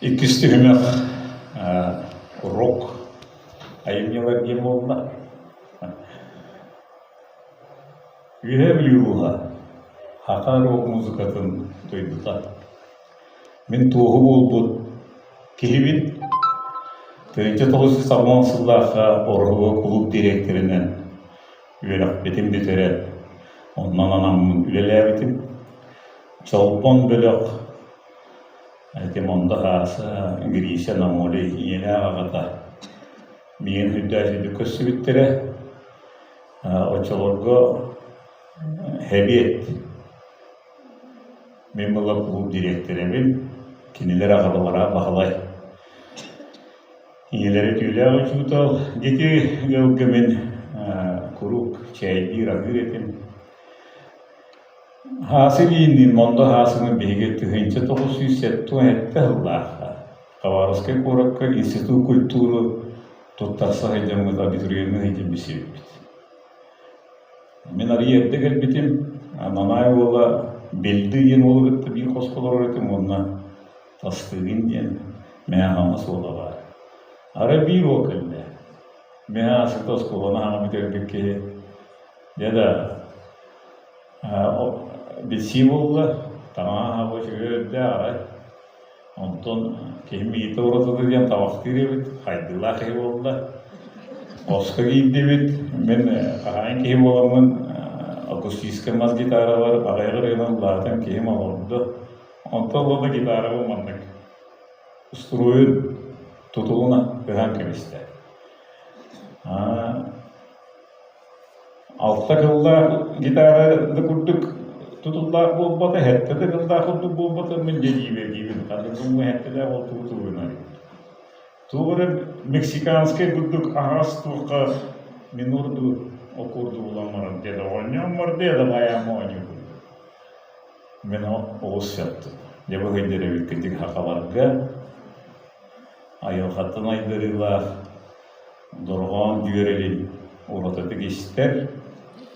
Иккис түһүмэх рок айымньылар диэн буолла. Үөһээ Бүлүү улууһа саха рок музыкатын дойдута. Мин туоһу буолбут киһибин. 1980 сыллаахха Ороһуга кулууп дириэктэринэн үөрэхпитин бүтэрэн, онон анаммын үлэлээбитим. Чолбон бөлөх ити Мондо Хааса, Гриша Намолий ийэлээх аҕата миигин үрдээччитик көрсүбүттэрэ. Оччолорго Хэбиэт мин була кулууп дириэктэрэбин, кинилэр аҕалара Баһылай. Ийэлэрэ түүлээх учуутал, дьити ыалга мин куруук чээйдиир, аһыыр этим. Хаасы биинниин Мондо Хаасыны биһиги 1977 сыллаахха Хабаровскай куоракка Институт культуры туттарса сылдьаммыт абитуриены сылдьан билсибиппит. Мин арыый эрдэ кэлбитим, Мамай уола Бельды диэн уолу кытта биир хоско олорор этим уонна Тастыгын диэн Мэхаҥа суола баар. Арай биир уол кэллэ. Мэхэ сыта оскуоланы хаҥа бүтэрбит киһи. Дьэ да, билсии буолла, таҥаһа үчүгэй үрдээх арай. Онтон киһим иитэ уратыта диэн табахтыыр эбит, хайдыылаах киһи буолла. Хоско киирдибит, мин хаһаайын киһи буоламмын акустическай мас гитаралар аҕыйах ырыаны ыллаатым, киһим олордо. Онтон уонна гитарабын маннык устуруойун тутулун ыһан кэбистэ. Алта кыллаах гитара да курдук тутуллаах буолбата, сэттэ да кыллаах курдук буолбата, мин дьэ дьиибэргиибин, ханнык гыммын сэттэлээх ол тугу тугунай. Туох эрэ мексиканскай курдук аһаҕас туохха минор дуу, аккорду булан баран дьэ оонньоон барда да байаама оонньуубун. Мин олус сөптүм. Дьэ бу сылдьар эбиккитин сахаларга айылҕаттан айдарыылаах дорҕоон дьүөрэлин уратытык истэр,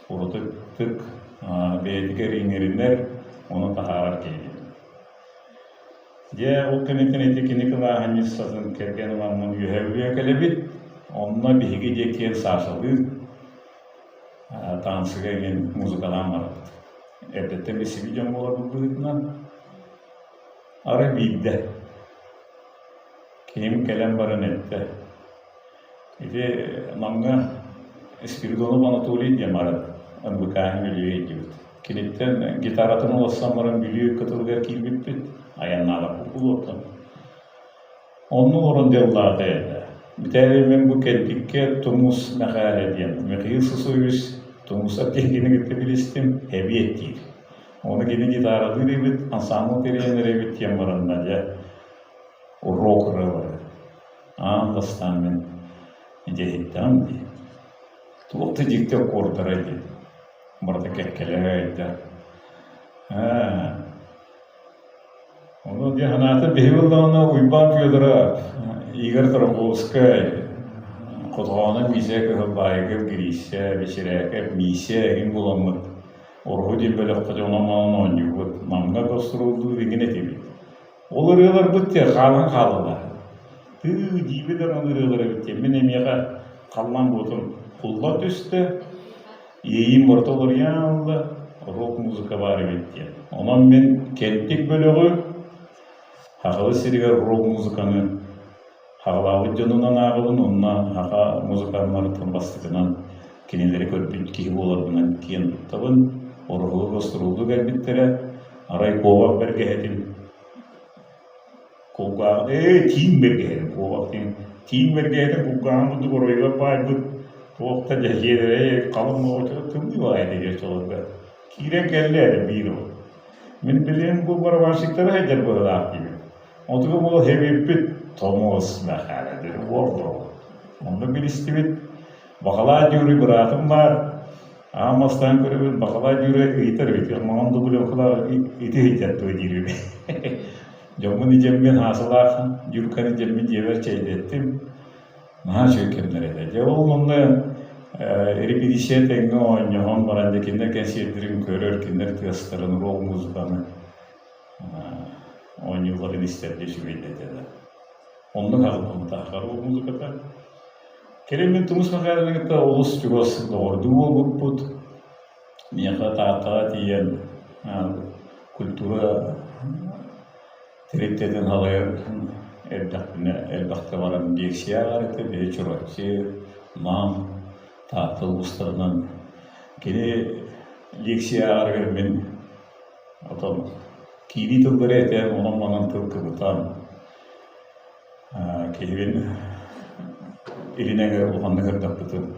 уратытык бэйэтигэр иҥэринэр, ону таһаарар киһи. Дьэ, ол кэнниттэн ити кини кылааһынньыссатын кэргэн ыламмын үөһэ Бүлүүгэ кэлэбит. Онно биһиги диэки Сашалыын таансыга эҥин музыкалаан барбыт. Эрдэттэн билсибит дьон буоларбыт быһыытынан арай биирдэ киһим кэлэн баран эттэ: «Ити Намҥа Спиридонов Анатолий диэн баран НВК-һын Бүлүүгэ илдьибит. Киниттэн гитаратын уларсан баран Бүлүү кытылыгар киирбиппит, айаннаабаппыт буолуохтан. Онно олорон дьыллаата этэ. Бүтээри мин бу кэнтиккэ Тумус Мэхээлэ диэн Михаил Сысоевич Тумусов диэн кини кытта билистим, эбиэт диир. Ону кини гитаралыыр эбит, ансаамбыл тэрийэн эрэбит диэн баранна дьэ рок ырыалары аан бастаан мин дьэ иһиттэҕим дии. Туох да дьикти аккордара дии. Барыта кэккэлэһэ ыйдар. Аа Ону дьэ санаата биһи буоллаҕына Уйбаан Федоров, Игорь Тарковскай, Хотоҕооно Миисэ Кыһылбаайыкап, Гриисэ, Бэчирээкэп, Миисэ эҥин буоламмыт Ороһу диэн бөлөххө дьонон оонньуубут, Намҥа гастроллуур эҥин этибит. Ол ырыаларбыт дьэ хаалан хааллылар. Тыы дьиибэ даҕаны ырыалар эбит диэн мин эмиэхэ халлаан буотун кулла түстэ, Иэйиим барыта уларыйан ылла, рок-музыка баар эбит диэн. Онон мин Кэнтик бөлөҕү Сахабыт сиригэр рок-музыканы хаҕалаабыт дьонунан ааҕабын уонна саха музыканнарыттан бастакынан кинилэри көрбүт киһи буоларбынан киэн туттабын. Ороһуга гастролга кэлбиттэрэ, арай куобах бэргэһэтин Кулгааҕын ээ тииҥ бэргэһэтин куобах диэн тииҥ бэргэһэтин кулгааҕын курдук оройугар баайбыт туох да дьэһиэрэй халыҥ оҕочоро тымныы баҕайы диир оччолорго киирэн кэллэ эрэ биир уол мин билигин бу барабанщиктары сылдьар быһыылаах диибин отуга буола хэбиэппит Томуос Мэхээлэ диэн уол буолла онно билистибит Бакалаа Дьууруй быраатым баар аан бастаан көрөбүн Бакалаа Дьууруй ыйытар эбит маҥан дубленкалаах ити сылдьар дуо диир эбит Дьоммун идьэммин Хаасылаах Дьуурканы дьэммин дьиэбэр чэйдэттим. Наһаа үчүгэй кэмнэр этэ. Дьэ ол онно репетиция тэҥҥэ оонньоһон баран дьэ кинилэр кэнсиэрдэрин көрөр, кинилэр тыастарын, рок-музыканы оонньуулларын истэргэ үчүгэй да этэ да. Оннук аҕыллыбыта рок музыката. Кэлин мин Тумус Михайловны кытта олус чугас доҕордуу буолбуппут. Миэхэ Тааттаҕа тиийэн культура тэрилтэтин салайар эрдэхпинэ элбэхтэ баран лекция ааҕар этэ. Биһи Чурапчы, Нам, Таатта улуустарынан. Кини лекция ааҕарыгар мин отон киирии тыллары этэн, онон-манан тыл кыбытан киһибин илин эҥэр улаханнык ырдаппытым.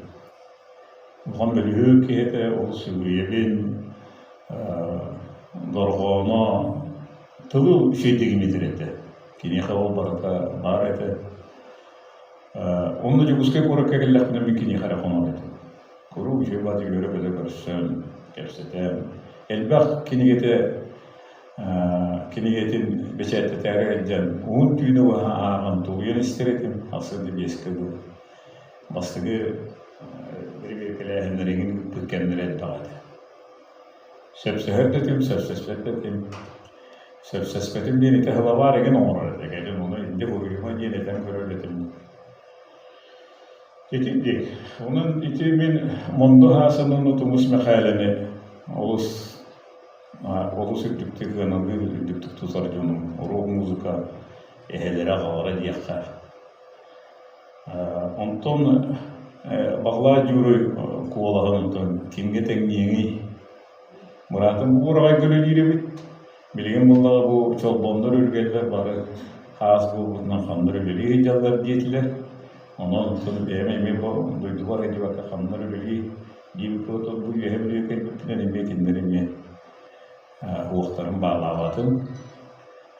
Улахан бөлүһүөк киһи этэ, олус сүгүрүйэбин, дорҕооно тылы үчүгэйдик имитэр этэ. Киниэхэ ол барыта баар этэ. Онно Дьокуускай куоракка кэллэхпинэ мин киниэхэ эрэ хонор этим. Куруук үчүгэй баҕайытык үөрэ-көтө көрсөн, кэпсэтэн, элбэх кинигэтэ кинигэтин бэчээттэтээри сылдьан уһун түүнү быһа ааҕан тулуйан истэр этим, сарсыарда биэскэ дылы. Бастакы бэрэбиэркэлээһиннэр эҥин ыыппыт кэмнэрэ элбэх этэ. Сөпсөһөр да этим, сөпсөспөт да этим. Сөпсөспөтүм диэн ити сылабаар эҥин оҥорор этэ. Кэлин ону инде буруйума диэн этэн көрөр этим. Итинник. Онон ити мин Мондо Хаасан уонна Тумус Мэхээлэни олус олус үрдүктүк сыаналыыр, үрдүктүк тутар дьонум. Рок-музыка эһэлэрэ, аҕалара диэххэ. Онтон Баҕалаах Дьууруй куолаһын онтон кимҥэ тэҥниэҥий? Быраатым бу ураҕайга үлэлиир эбит. Билигин буоллаҕа бу чолбоннор үргэллэр бары хаас буолбутунан ханна үлэлии сылдьаллар диэтилэр. Онон онтон бэйэм эмиэ бу дойдубар сылдьыбакка ханна үлэлии диэбиккэ бу үөһэ Бүлүүгэ кэлбиппинэн эмиэ кинилэр эмиэ уохтарын баалаабатым.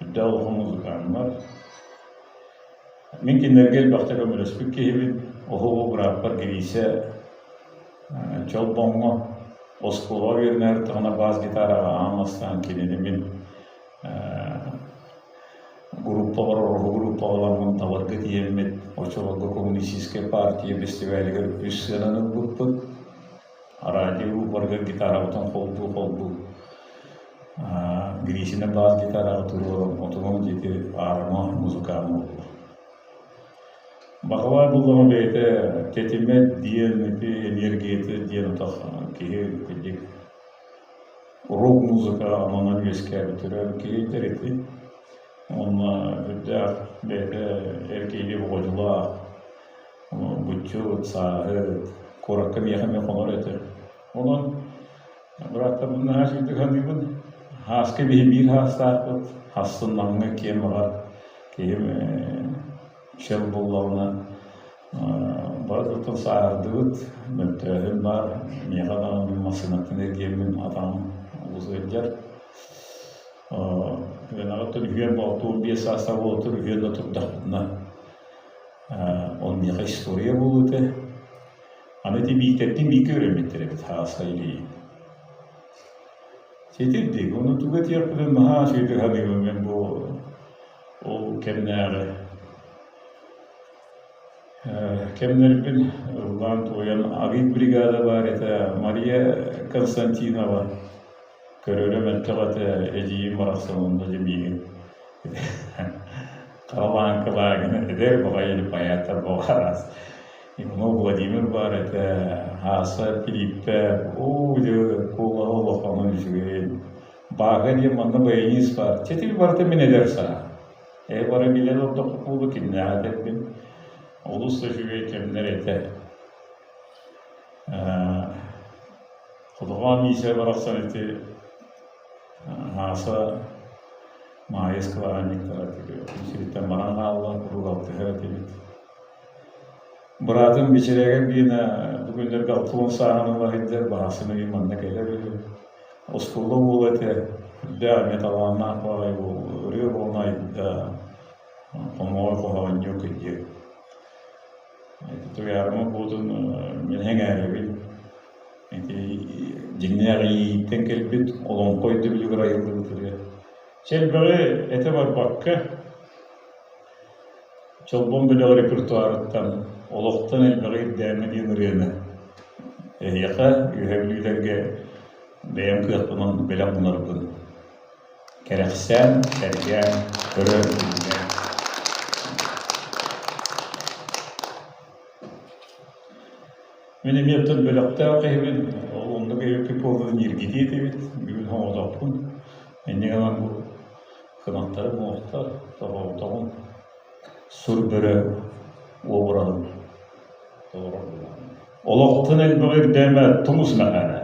Үрдээх улахан музыканнар. Мин кинилэргэ элбэхтэ көмөлөспүт киһибин. Оһуобу бырааппар Гриисэ Чолбоҥҥо оскуолаҕа үөрэнэ сырыттаҕына бас гитараҕа аан бастаан кинини мин группабар ороһу группаҕа табарга тиийэммит оччолорго коммунистическай партия бэстибээлигэр үс сыананы ылбыппыт. Радио рупорга гитарабытын холбуу-холбуу Гришина бас гитараҕа туруоран отунун диэки аарыма музыкант буолла. Баҕалаах буоллаҕына бэйэтэ тэтимэ диэн ити эниэргийэтэ диэн утах киһи кырдьык рок-музыка онон үөскээбит төрөөбүт киһи ити. Уонна үрдээх бэйэтэ эр киһилии боҕодьулаах, буччут, сааһыт, куоракка миэхэ эмиэ хонор этэ. Онон бырааттарбын наһаа үчүгэйдик саныыбын. Һааска биһи биир һаастаахпыт, хассыннаҥҥа киэм баҕар киһим чөл буоллаҕына бары тылтан сааһырдыбыт, мөлтөөһүн баар, миэхэ даҕаны массыынаттан эргиэммин атаҕым олус ыалдьар. Күрэҥэҕиттэн үһүөн 65 саастаах уолаттар үһүөн да турдахпытына ол миэхэ история буолуо этэ. Аны ити Бииктэрдиин бииргэ үөрэммиттэр эбит Хааса Ильин. Ситирдик, ону тугу этиэхпинэн наһаа үчүгэйдик саныыбын мин бу ол кэмнээҕи кэмнэрбин ыллаан-туойан Агит бригада баар этэ Мария Константинова көрөрө мөлтөх этэ эдьиийим барахсан онно дьэ миигин Халаан Кылагина эдэр баҕайы поэттар буолараас Иванов Владимир баар этэ Хааса Филиппэ уу дьэ куолаһа улаханын үчүгэйин Баака диэн манна баянист баар. Чэ ити барыта мин эдэр саа. Ээ бары билэн олордохпут буолуо кимнээҕи этэрбин. Олус да үчүгэй кэмнэр этэ. Хотоҕоон Миисэ барахсан ити Хааса Маайыс кылааһынньыктара күн сириттэн баран хаалла, куруук алтыһар этибит. Быраатым Бичэрээгэ Гена бу күннэргэ 60 сааһын ыла сылдьар, баһасын ыйын манна кэлэр үһү. Оскуола уола этэ, үрдээх эмиэ талааннаах баҕайы уол, ырыа буолан айда, хомоҕой хоһоонньук диэн. Ити Туйаарыма буотун мин сэҥээрэбин. Ити дьиҥнээх иэйииттэн кэлбит олоҥхо өйдөбүлүгэр айыллыбыт ырыа. Чэ элбэҕи этэ барбакка, Чолбон бөлөх репертуарыттан «Олохтон элбэҕи ирдээмэ» диэн ырыаны эһиэхэ, Үөһээ Бүлүүлэргэ бэйэм кыахпынан бэлэх гынарбын кэрэхсээн, сэргээн, көрө-билэ. Мин эмиэ оттон бөлөхтөөх киһибин, ол оннук эбиппит буоллар ньиргитиэ этибит, бүгүн соҕотохпун. Инньэ гынан бу кынаттарым уохтар, тоҕоотоҕум сур бөрө уобараһын толорор буоллаҕым. Олохтон элбэҕи ирдээмэ тумус мэхээлэ.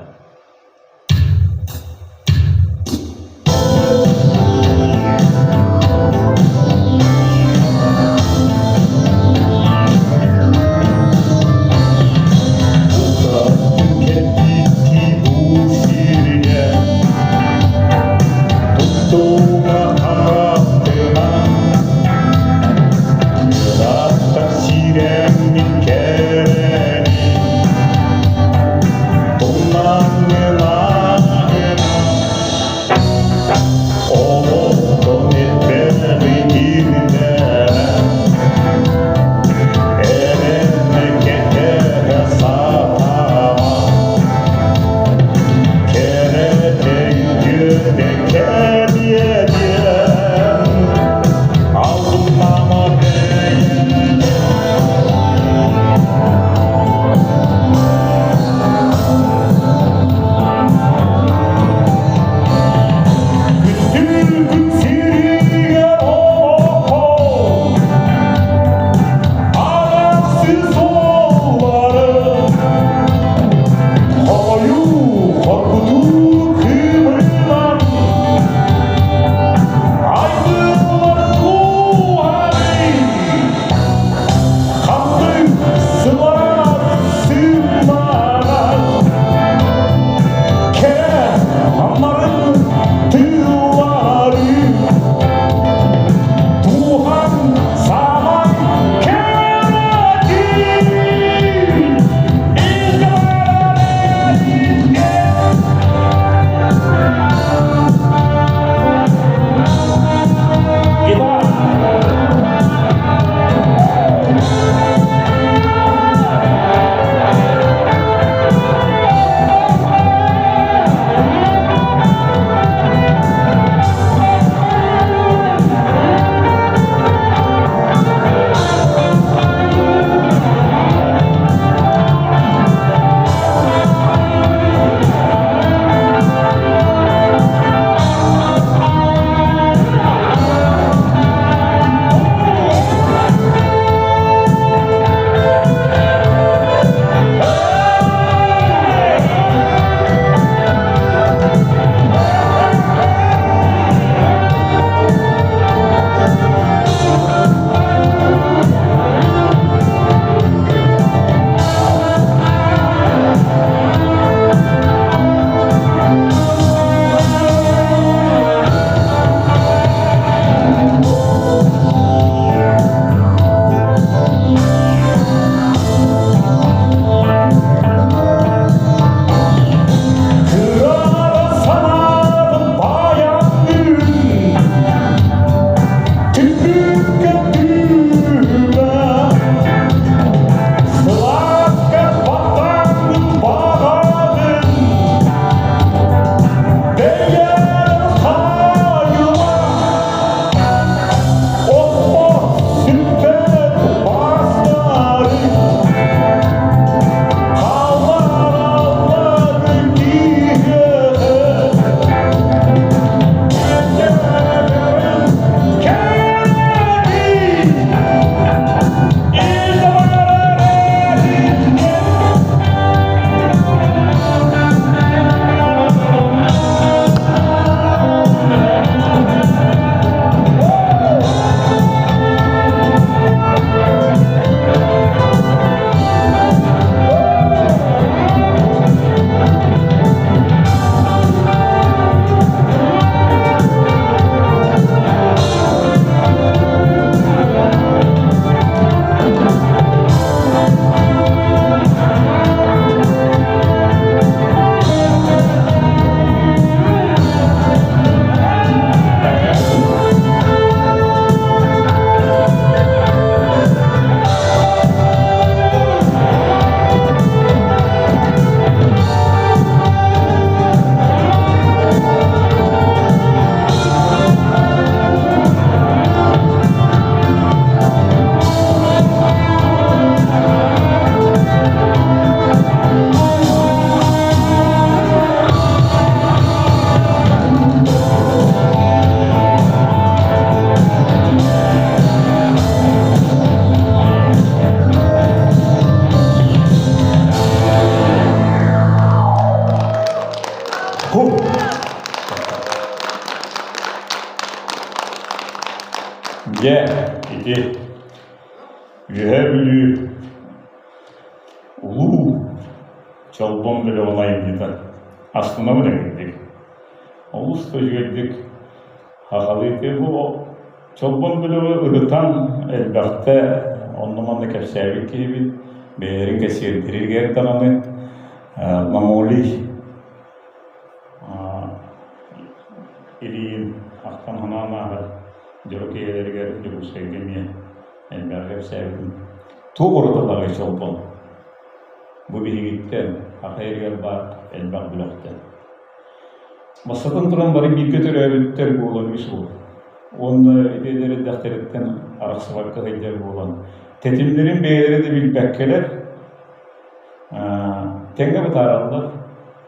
Дьэ, ити Үөһээ Бүлүү улуу Чолбон бөлөҕүн айымньыта астынабын эҥэрдик. Олус да үчүгэйдик сахалыы бу Чолбон бөлөҕү ырытан элбэхтэ онно-манна кэпсээбит киһибит, бэйэлэрин кэсиэрдэригэр даҕаны Мамолий Илиин ахтан-санаан ааһар дьоро киһилэригэр Дьокуускайга эмиэ элбэҕи кэпсээбитим. Туох уратылааҕый Чолбон? Бу биһигиттэн, саха иһигэр баар элбэх бөлөхтөн. Бастатан туран бары бииргэ төрөөбүттэр буолан үс уол. Уонна ити эдэр эрдэхтэриттэн арахсыбакка сылдьар буолан, тэтимнэрин бэйэлэрэ да билбэккэлэр, тэҥҥэ бытаараллар,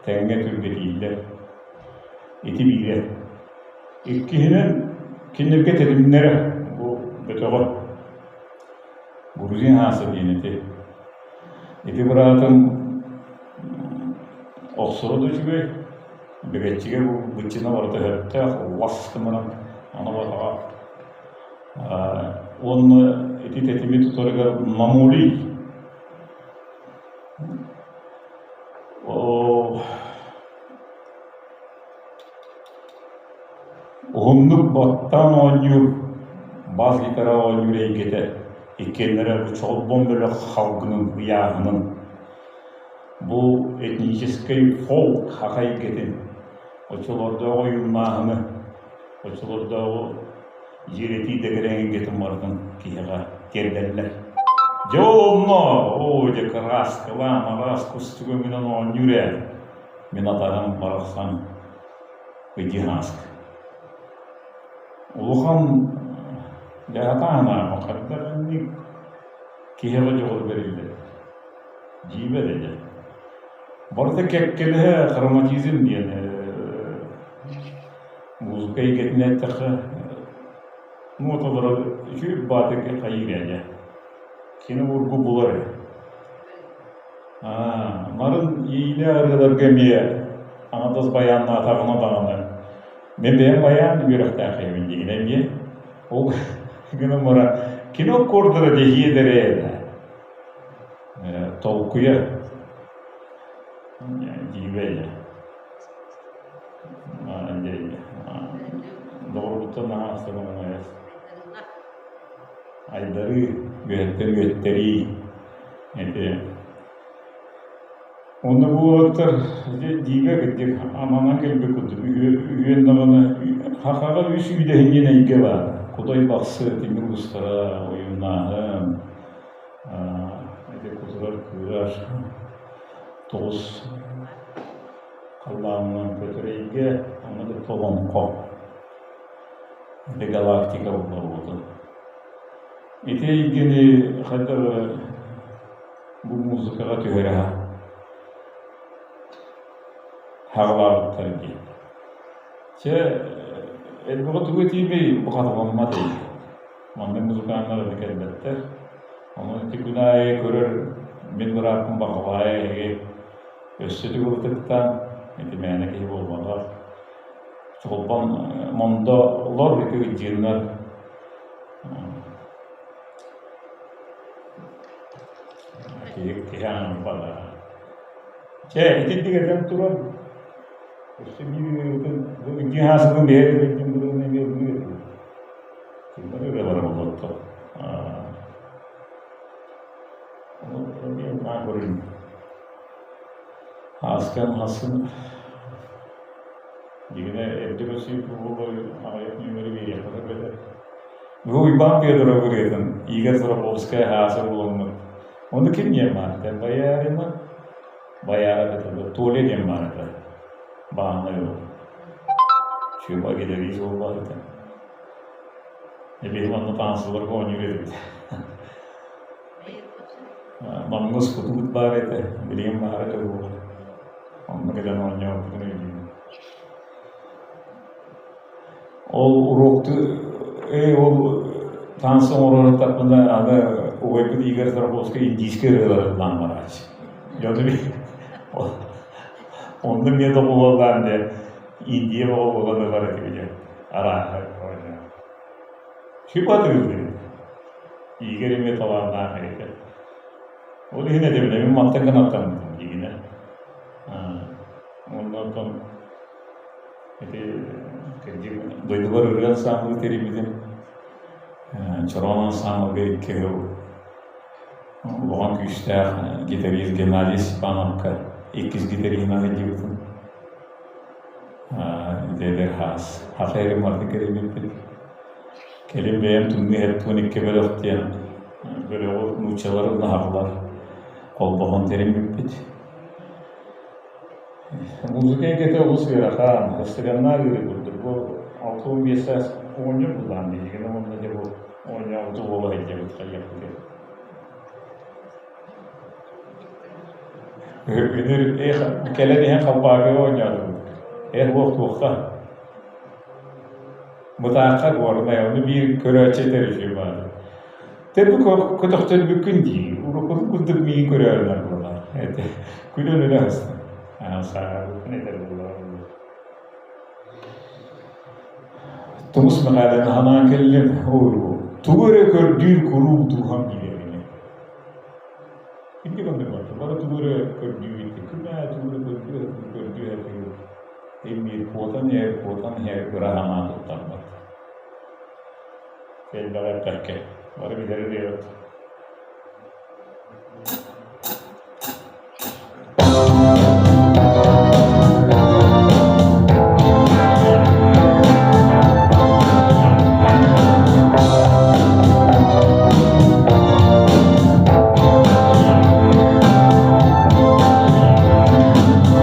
тэҥҥэ түргэтииллэр. Ити биирэ. Иккиһинэн, кинилэргэ тэтимнэрэ бу бөтөҕө. Грузин хааса диэн ити. Ити быраатым охсоро да үчүгэй, бэгэччигэ бу быччына барыта өһөттөөх, лас гынан аны батаҕа уонна ити тэтими тутарыгар мамулий Уһуннук баттаан оонньуур, бас-гитара оонньуур эйгэтэ иккиэннэрэ бу чолбон бөлөх халгынын ыйааһынын, бу этническэй фолк саха эйгэтин, оччолордооҕу ойууннааһыны, оччолордооҕу дьиэрэтии дэгэрэҥ эйгэтин барытын киһиэхэ тиэрдэллэр. Дьэ ол онно, оо дьэ кырааскалаан араас кустук өҥүнэн оонньуур ээ, мин атаһым барахсан Ыйдьыһааска. Улахан дьаһатаана хайдах инник киһиэхэ дьоҕур бэриллэр. Дьиибэ эрэ дьэ. Барыта кэккэлэһэ хроматизм диэн музыка эйгэтинэн эттэххэ нуоталара үчүгэй баатык хайыыр ээ дьэ. Кини ургу булар ээ. Нарын иилээх ырыаларга эмиэ аҥардас байааннаатаҕына даҕаны мин бэйэм байаан үөрэхтээх киһибин диигин эмиэ ол гынан баран кино аккордара дэһиэ эрэ толкуйа дьиибэ доҕорбуттан наһаа астынабын айдарыы үөһэттэн үөттэрии ити Онно бу уолаттар дьиибэ кырдьык аманан кэлбит курдук үһүөн даҕаны хахаҕа үс үүдэһин диэн эйгэ баар. Кудай Бахсы тимир уустара, ойууннааһын, ити кутурар кыырар тоҕус халлаанынан көтөр эйгэ, онно кытта олоҥхо. Ити галактика буолла Ити эйгэни хайдах эрэ бу музыкаҕа түһэрэ хаҕылаабыттар дии. Чэ, элбэҕи тугу этиибий, бу хатыламмат эйгэ. Маннык музыканнар аны кэлбэттэр. Онон ити күн аайы көрөр мин бырааппын баҕалаайа эһиги өссө төгүл ытыктаан, ити мээнэ киһи буолбатах. Чолбон мондолор ити ыдьыыннар Киһи киһи аҥарбата. Чэ, итинник этэн туран, өссө биир ырыабытын, бу икки хаасыбын бэйэ да бырыын эмиэ ыллыыр этим. Кинилэр ырыалара боллоттор. Ону эмиэ ыллаан көрүн. Ааскан хасын дьигинэ эрдэ көрсүбүт буолуо аҕыйах нүөмэри биэриэххэ сөп этэ. Бу Уйбаан Федоров ырыатын Игорь Сороковскай аһааса буоламмыт. Ону ким диэн баар этэ? Боярина? Бояра этэ Толя диэн баар этэ. Бааһынай уол. Чума гитарист буолбат этэ. Эбиһи манна таансыларга оонньуур этибит. Намҥа скутубут баар этэ, билигин баара этэ буолуо. Онно кэлэн оонньообуппутун өйдүүбүн. Ол уруокту ээ ол таҥас оҥорор аттахпына аны убайбыт Игорь Тарковскай индийскэй ырыалары ыллаан барааччы. Дьону онно эмиэ доҕуһуоллаан дьэ Индия бөҕө буолан ылар этибит дьэ арааһы Сүпатыыллыы. Игорь эмиэ талааннаах этэ. Ол иһин этэбин, мин мантан гынаттаммытым дьиҥинэ. Уонна оттон ити кырдьык дойдубар ырыа ансаамбылы тэрийбитим. Чороон ансаамбылга икки сыл улахан күүстээх гитарист Геннадий Степановка иккис гитариһынан сылдьыбытым. Ити эдэр хаас. Хата эрим барытын кэрийбиппит. Кэлин бэйэм Тымныы эһэт 12 бөлөх диэн бөлөҕү нууччалар унаһаллар холбоһон тэриммиппит. Музыка эйгэтэ олус ыарахан, ыстыганнаах ыарыы курдук. Бу 65 саас оҕонньор былаан биһигини уонна дьэ бу оонньообуту буола сылдьабыт хайыахпытый. Үнүр эх кэлэн иһэн халбаакыга оонньоотубут. Эх буох туохха? Мытаахха Горнай, ону биир көрөөччү этэр үһү баара. Тэ бу көтөхтөрбүккүн дии, уруккутун курдук миигин көрөөрүнэр буолар. Этэ күлэн өлө сыстым. Сааһырбыппын этэр буоллаҕа Тумус Мэхээлэни санаан кэллим, тугу эрэ көрдүүр куруук дууһам диэбинэ. Ким да бары тугу эрэ көрдүүбүт, күн аайы тугу эрэ көрдүү көрдүү сатыыр. Имиир куотан иһэр, куотан иһэр ыра санаа туттарбат. Элбэҕи эппэккэ, бары билэр ырыабыт.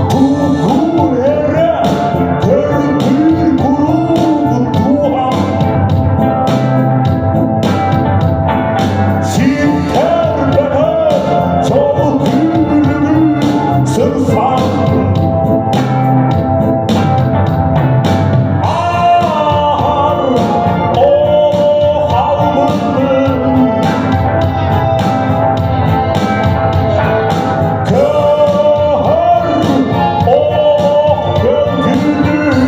Куку эрэ көрдүүр куруук дууһам Сиртэн дьолу күлүгү сырсан Ааһар олох албынын Көһөр олох көтүлүн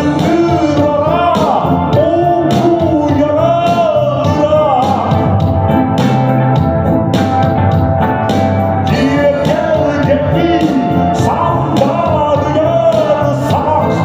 Ындырара угуйара Киэргэлгэппин сандаарыйар саҕах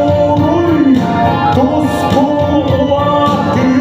Уруй, туску улаатыы!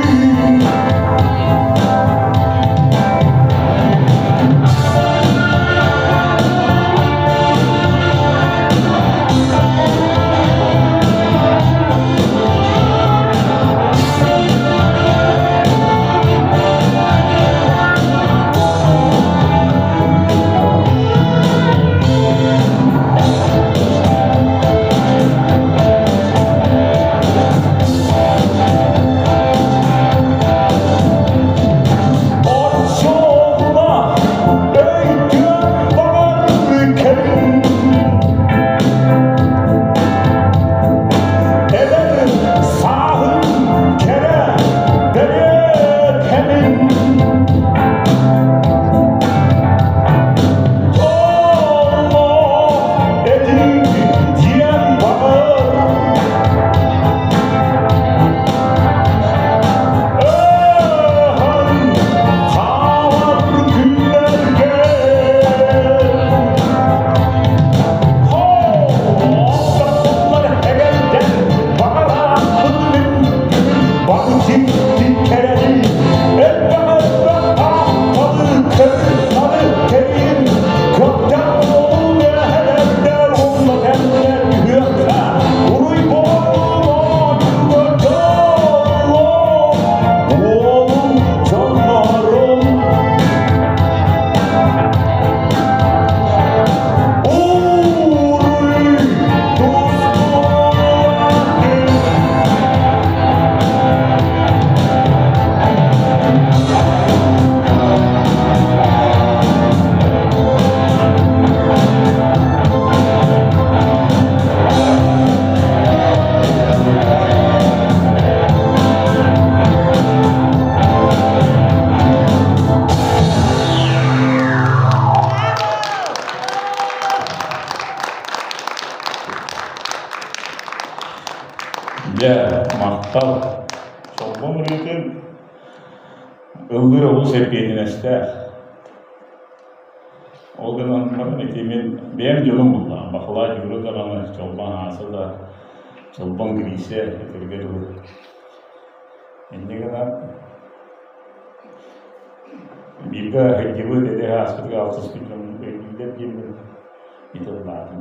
Оччоҕуна өйдүөн баҕар кэлин Эдэр сааһын кэрэ бэлиэ кэмин Толлоох этиҥ диэн баҕар Ыһан хаалар күннэргэ. Махтал. Чолбон ырыатын ыллыыр олус эппиэтинэстээх. Ол гынан баран ити мин бэйэм дьонум буллаҕым. Бахылаа Дьуура даҕаны, Чолбон Ааса да, Чолбон Гриисэ этэргэ дылы. Инньэ гынан бииргэ сылдьыбыт, эдэр ааспытыгар алтыспыт дьон өйдүүллэр диэммин ити ыллаатым.